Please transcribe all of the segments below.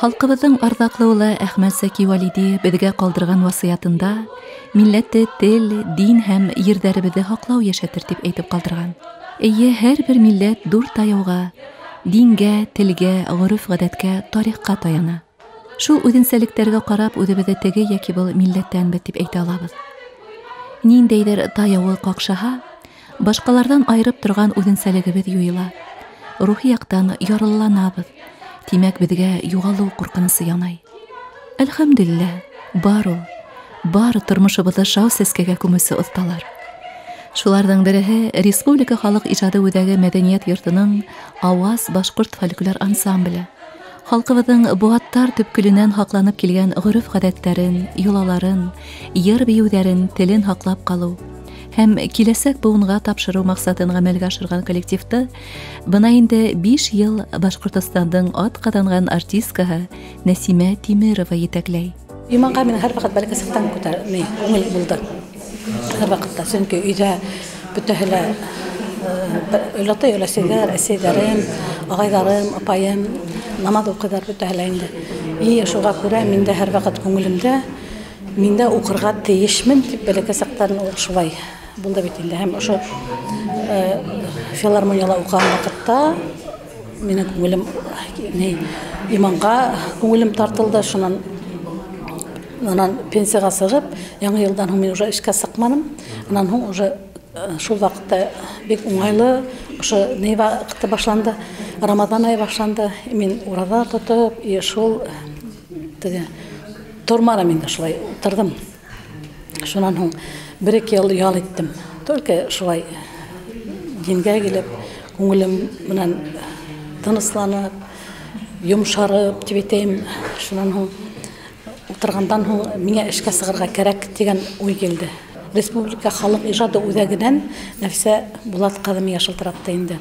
Халҡыбыҙҙың арҙаҡлы улы Әхмәт Зәки Вәлиди беҙгә ҡалдырған васыятында милләтте тел, дин һәм ерҙәребеҙҙе һаҡлау йәшәтер тип әйтеп ҡалдырған. Эйе, һәр бер милләт ҙур таяуға, дингә, телгә, ғөрөф-ғәҙәткә, тарихҡа таяна. Шул үҙенсәлектәргә ҡарап үҙебеҙҙе теге йәки был милләттәнбеҙ тип әйтә алабыҙ. Ниндәйҙер таяуы ҡаҡшаһа, башҡаларҙан айырып торған үҙенсәлегебеҙ юйыла. Рухи яҡтан ярлыланабыҙ. Тимәк, беҙгә юғалыу ҡурҡынысы янай. Әлхәмдүлилләһ, бар ул, бар тормошобоҙҙо шау сәскәгә күмеүсе оҫталар. Шуларҙың береһе Республика халыҡ ижады үҙәге мәҙәниәт йортоноң Ауаз башҡорт фольклор ансамбле. Халҡыбыҙҙың быуаттар төпкөлөнән һаҡланып килгән ғөрөф-ғәҙәттәрен, йолаларын, йыр-бейеүҙәрен, телен һаҡлап ҡалыу һәм киләсәк быуынға тапшырыу маҡсатын ғәмәлгә ашырған коллективты бына инде 5 йыл Башҡортостандың ат ҡаҙанған артисткаһы Нәсимә Тимерова етәкләй. Иманға мин һәр ваҡыт бәләкәй саҡтан күтәрмәй күңел булды. Һәр ваҡытта, сөнки өйҙә бөтәһе лә олатай, өләсәйҙәр, әсәйҙәрем, ағайҙарым, апайым намаҙ уҡыйҙар бөтәһе лә инде. И шуға күрә мин дә һәр ваҡыт күңелемдә мин дә уҡырға тейешмен тип бәләкәй саҡтан уҡ шулай булды бит инде. Һәм ошо филармонияла уҡыған ваҡытта минең күңелем иманға күңелем тартылды. Шунан унан пенсияға сығып, яңы йылдан һуң мин уже эшкә сыҡманым. Унан һуң уже шул ваҡытта бик уңайлы ошо ни ваҡыты башланды, Рамаҙан айы башланды. Мин ураҙа тотоп, и шул теге торманым инде, шулай ултырҙым. Шунан һуң 1-2 йыл ял иттем. Только шулай дингә килеп, күңелем менән тынысланып, йомшарып тип әйтәйем. Шунан һуң ултырғандан һуң миңә эшкә сығырға кәрәк тигән уй килде. Республика халыҡ ижады үҙәгенән Нәфисә Булат ҡыҙы миңә шылтыратты инде.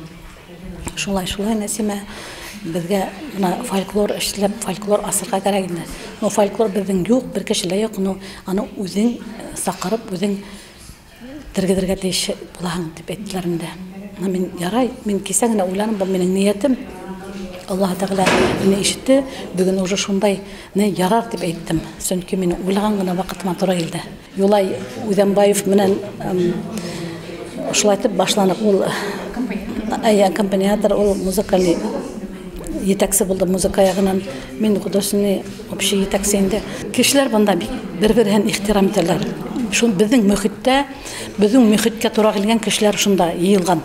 Шулай, шулай, Нәсимә, беҙгә бына фольклор эшләп, фольклор асырға кәрәк инде. Но фольклор беҙҙең юҡ, бер кеше лә юҡ, но аны үҙең саҡырып, үҙең тергеҙергә тейеш булаһың тип әйттеләр инде. Мин ярай, мин кисә генә уйланым, был минең ниәтем. Аллаһ Тәғәлә мине ишетте, бөгөн уже шундай не ярар тип әйттем. Сөнки мин уйлаған ғына ваҡытыма тура килде. Юлай Үҙәнбаев менән шулайтып башланып, ул аккомпаниатор, ул музыкальный етәксе булды музыка яғынан. Мин художественный общий етәксе инде. Кешеләр бында бик бер-береһен ихтирам итәләр. Шул беҙҙең мөхиттә, беҙҙең мөхиткә тура килгән кешеләр шунда йыйылған.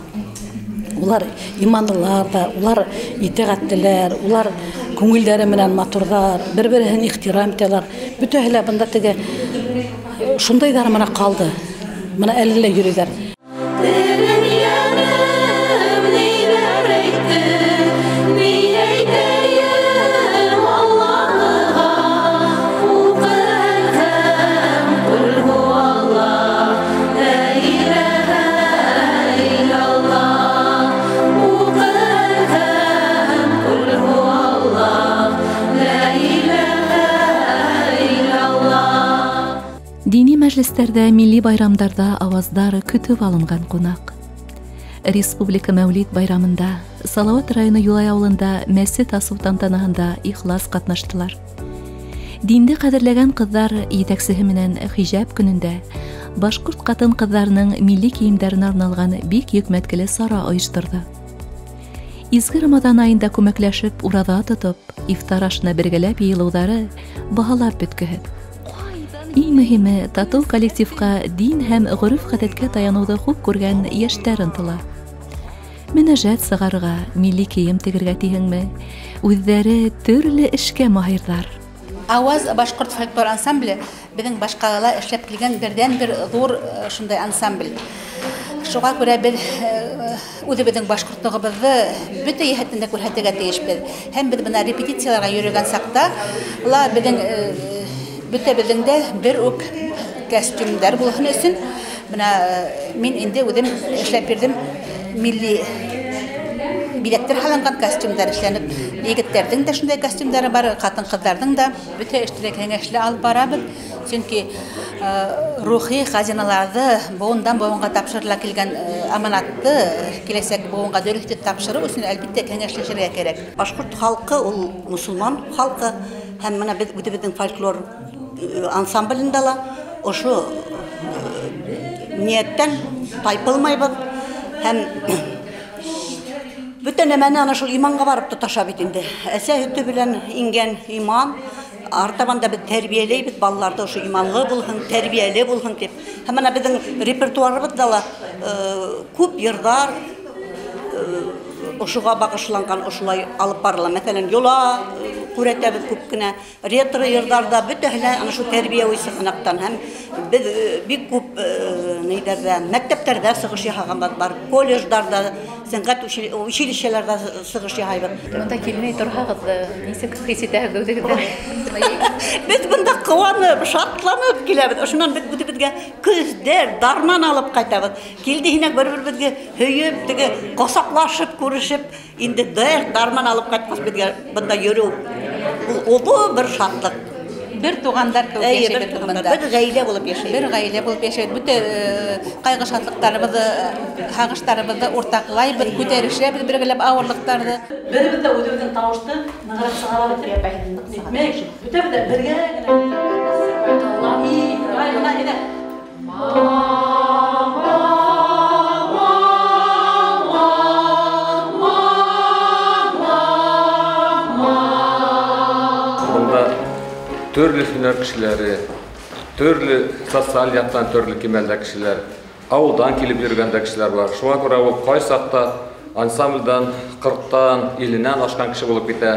Улар иманлылар да, улар итәғәтлеләр, улар күңелдәре менән матурҙар, бер-береһен ихтирам итәләр. Бөтәһе лә бында теге шундайҙар менән ҡалды. Бына әле лә йөрөйҙәр. Дини мәжлестәрҙә, милли байрамдарҙа ауаздар көтөп алынған ҡунаҡ. Республика Мәүлид байрамында Салауат районы Юлай ауылында мәсет асыу тантанаһында ихлас ҡатнаштылар. Динде ҡәҙерләгән ҡыҙҙар етәксеһе менән хижаб көнөндә башҡорт ҡатын-ҡыҙҙарының милли кейемдәренә арналған бик йөкмәткеле сара ойошторҙо. Изге Рамаҙан айында күмәкләшеп ураҙа тотоп, ифтар ашына бергәләп йыйылыуҙары баһалап бөткөһөҙ. Иң мөһиме, татыу коллективҡа дин һәм ғөрөф-ғәҙәткә таяныуҙы хуп күргән йәштәр ынтыла. Мөнәжәт сығарырға, милли кейем тегергә тиһеңме, үҙҙәре төрлө эшкә маһирҙар. Ауаз башҡорт фольклор ансамбле беҙҙең башҡалала эшләп килгән берҙән-бер ҙур шундай ансамбль. Шуға күрә беҙ үҙебеҙҙең башҡортлоғобоҙҙо бөтә йәһәттән дә күрһәтергә тейешбеҙ. Һәм беҙ бына репетицияларға йөрөгән саҡта ла беҙҙең бөтәбеҙҙең дә бер үк костюмдар булһын өсөн бына мин инде үҙем эшләп бирҙем милли биҙәктәр һалынған костюмдар эшләнеп, егеттәрҙең дә шундай костюмдары бар, ҡатын-ҡыҙҙарҙың да. Бөтә эште лә кәңәшле алып барабыҙ, сөнки Рухи хазиналарҙы быуындан быуынға тапшырыла килгән аманатты киләсәк быуынға дөрөҫ итеп тапшырыу өсөн әлбиттә кәңәшләшергә кәрәк. Башҡорт халҡы ул мосолман халҡы, һәм бына беҙ үҙебеҙҙең фольклор ансамблендә лә ошо ниәттән тайпылмайбыҙ һәм бөтә нәмәне ана шул иманға барып тоташа бит инде. Әсә һөтө белән ингән иман, артабан да беҙ тәрбиәләйбеҙ балаларҙы ошо иманлы булһын, тәрбиәле булһын тип. Һәм бына беҙҙең репертуарыбыҙҙа ла күп йырҙар ошоға бағышланған, ошолай алып барыла. Мәҫәлән, йола күрәтәбеҙ күп кенә, ретро йырҙарҙа бөтәһе лә ана шул тәрбиәүи сығанаҡтан. Һәм беҙ бик күп нейҙәрҙә, мәктәптәрҙә сығыш яһағанбыҙ бар, колледждарҙа, сәнғәт училищеларҙа сығыш яһайбыҙ. Бында килмәй торһағыҙ, нисек хис итәһегеҙ үҙегеҙҙе? Беҙ бында ҡыуанып, шатланып киләбеҙ. Ошонан беҙ үҙебеҙгә көстәр, дарман алып ҡайтабыҙ. Килде һинәк бер-беребеҙгә һөйөп, теге ҡосаҡлашып, күрешеп, инде дарман алып ҡайтҡас беҙгә бында йөрөү ул оло бер шатлыҡ. Бер туғандар кеүек йәшәйбеҙ бында. Бер ғаилә булып йәшәйбеҙ. Бер ғаилә булып йәшәйбеҙ. Бөтә ҡайғы-шатлыҡтарыбыҙҙы, һағыштарыбыҙҙы уртаҡлайбыҙ, күтәрешәбеҙ бергәләп ауырлыҡтарҙы. Беребеҙ ҙә үҙебеҙҙең тауышты нығыраҡ сығара бит. Бөтәбеҙ ҙә бергә генә. Төрлө һөнәр кешеләре, төрлө социаль яҡтан төрлө кимәлдә кешеләр, ауылдан килеп йөрөгән дә кешеләр бар. Шуңа күрә ул ҡайсаҡта ансамблдан 40-тан, 50-нән ашҡан кеше булып китә.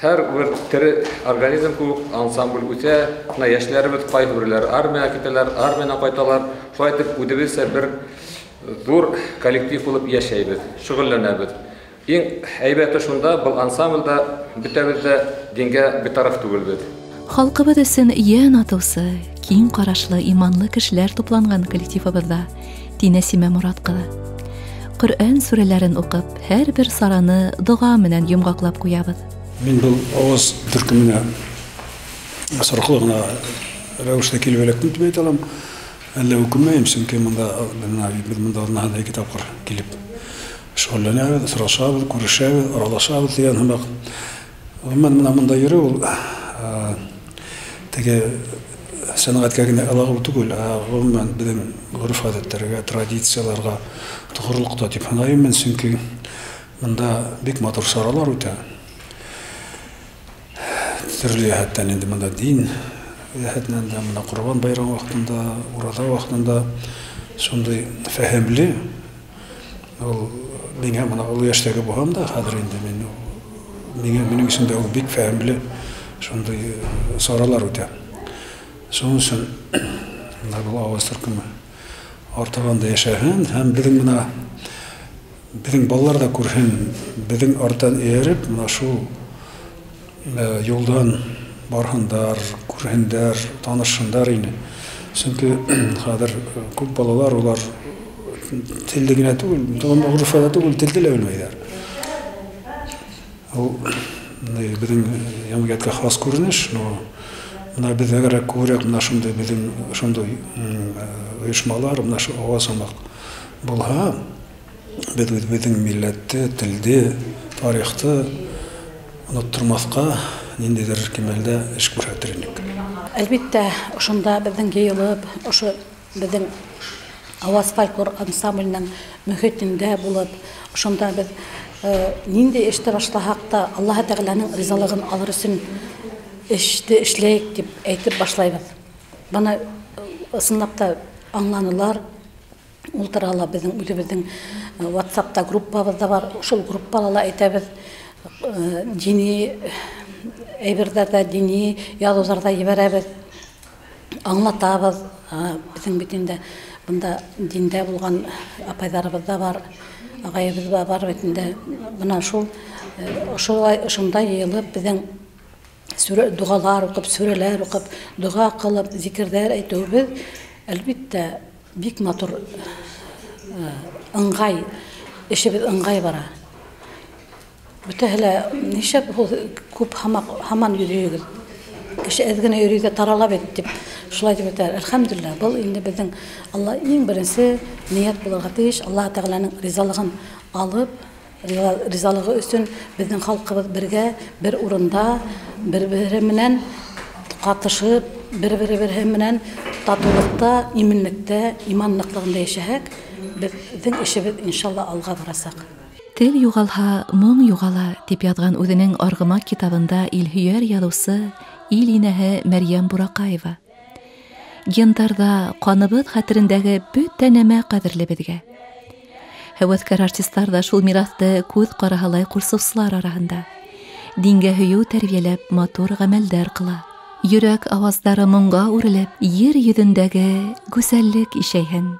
Һәр бер тере организм кеүек ансамбль үҫә. Бына йәшләребеҙ ҡайһы берәүләре армияға китәләр, армиянан ҡайталар. Шулай итеп үҙебеҙсә бер ҙур коллектив булып йәшәйбеҙ, шөғөлләнәбеҙ. Иң һәйбәте шунда, был ансамблда бөтәбеҙ ҙә дингә битараф түгелбеҙ. Халҡыбыҙ өсөн йән атыусы, киң ҡарашлы, иманлы кешеләр тупланған коллективыбыҙҙа, ти Нәсимә Морат ҡыҙы. Ҡөрьән сүрәләрен уҡып, һәр бер сараны доға менән йомғаҡлап ҡуябыҙ. Мин был ауаз төркөмөнә сорҡоло ғына рәүештә килеп эләктем тип әйтә алам. Әллә үкенмәйем, сөнки бында беҙ бында аҙнаһында 2 тапҡыр килеп шөғөлләнәбеҙ, осрашабыҙ, күрешәбеҙ, аралашабыҙ тигән һымаҡ. Ғөмүмән, бына бында йөрөү ул теге сәнғәткә генә ылағыу түгел, ә ғөмүмән беҙҙең ғөрөф-ғәҙәттәргә, традицияларға тоғролоҡ та тип һанайым мин, сөнки бында бик матур саралар үтә. Төрлө йәһәттән инде бында дин йәһәтенән дә, бына Ҡорбан байрамы ваҡытында, ураҙа ваҡытында шундай фәһемле. Ул миңә бына оло йәштәге булһам да, хәҙер инде мин миңә минең өсөн дә ул бик фәһемле шундай саралар үтә. Шуның өсөн бына был ауаз төркөмө артабан да йәшәһен һәм беҙҙең бына беҙҙең балалар ҙа күрһен, беҙҙең арттан эйәреп бына шул юлдан барһындар, күрһендәр, танышһындар ине. Сөнки хәҙер күп балалар улар телде генә түгел, ғөрөф-ғәҙәт түгел, телде лә белмәйҙәр. Ул беҙҙең йәмғиәткә хас күренеш, но бына беҙ әгәр күберәк бына шундай беҙҙең шундай ойошмалар, бына шу ауаз һымаҡ булһа, беҙ үҙебеҙҙең милләтте, телде, тарихты оноттормаҫҡа ниндәйҙер кимәлдә эш күрһәтер инек. Әлбиттә, ошонда беҙҙең йыйылып, ошо беҙҙең Ауаз фольклор ансамблінің мөхитендә булып, ошонда беҙ ниндәй эште башлаһаҡ та Аллаһ Тәғәләнең ризалығын алыр өсөн эште эшләйек тип әйтеп башлайбыҙ. Бына ысынлап та аңланылар, ултырала беҙҙең үҙебеҙҙең WhatsApp-та группабыҙ да бар, шул группала ла әйтәбеҙ, дини әйберҙәрҙә, дини яҙыуҙарҙа ебәрәбеҙ, аңлатабыҙ. Беҙҙең бит инде бында диндә булған апайҙарыбыҙ ҙа бар, ағайыбыҙ ҙа бар бит инде. Бына шул ошолай ошонда йыйылып беҙҙең доғалар уҡып, сүрәләр уҡып, доға ҡылып, зикерҙәр әйтеүебеҙ әлбиттә бик матур, ыңғай, эшебеҙ ыңғай бара. Бөтәһе лә нишләп ул күп һаман йөрөйөгөҙ? Кеше әҙ генә йөрөй ҙә тарала бит тип Шулай тип әйтәләр. Әлхәмдүлилләһ, был инде беҙҙең Алла иң беренсе ниәт булырға тейеш. Аллаһ Тәғәләнең ризалығын алып, ризалығы өсөн беҙҙең халҡыбыҙ бергә, бер урында, бер-береһе менән ҡатышып, бер-береһе менән татыулыҡта, именлектә, иман ныҡлығында йәшәһәк, беҙҙең эшебеҙ иншалла алға барасаҡ. Тел юғалһа, моң юғала, тип яҙған үҙенең Арғымаҡ китабында илһөйәр яҙыусы, ил инәһе Мәрйәм Бураҡаева. Гендарҙа ҡаныбыҙ хәтерендәге бөтә нәмә ҡәҙерле беҙгә. Һәүәҫкәр артистар ҙа шул мираҫты күҙ ҡараһалай ҡурсыусылар араһында. Дингә һөйөү тәрбиәләп матур ғәмәлдәр ҡыла. Йөрәк ауаздары моңға үрелеп, ер йөҙөндәге гүзәллек ишәйһен.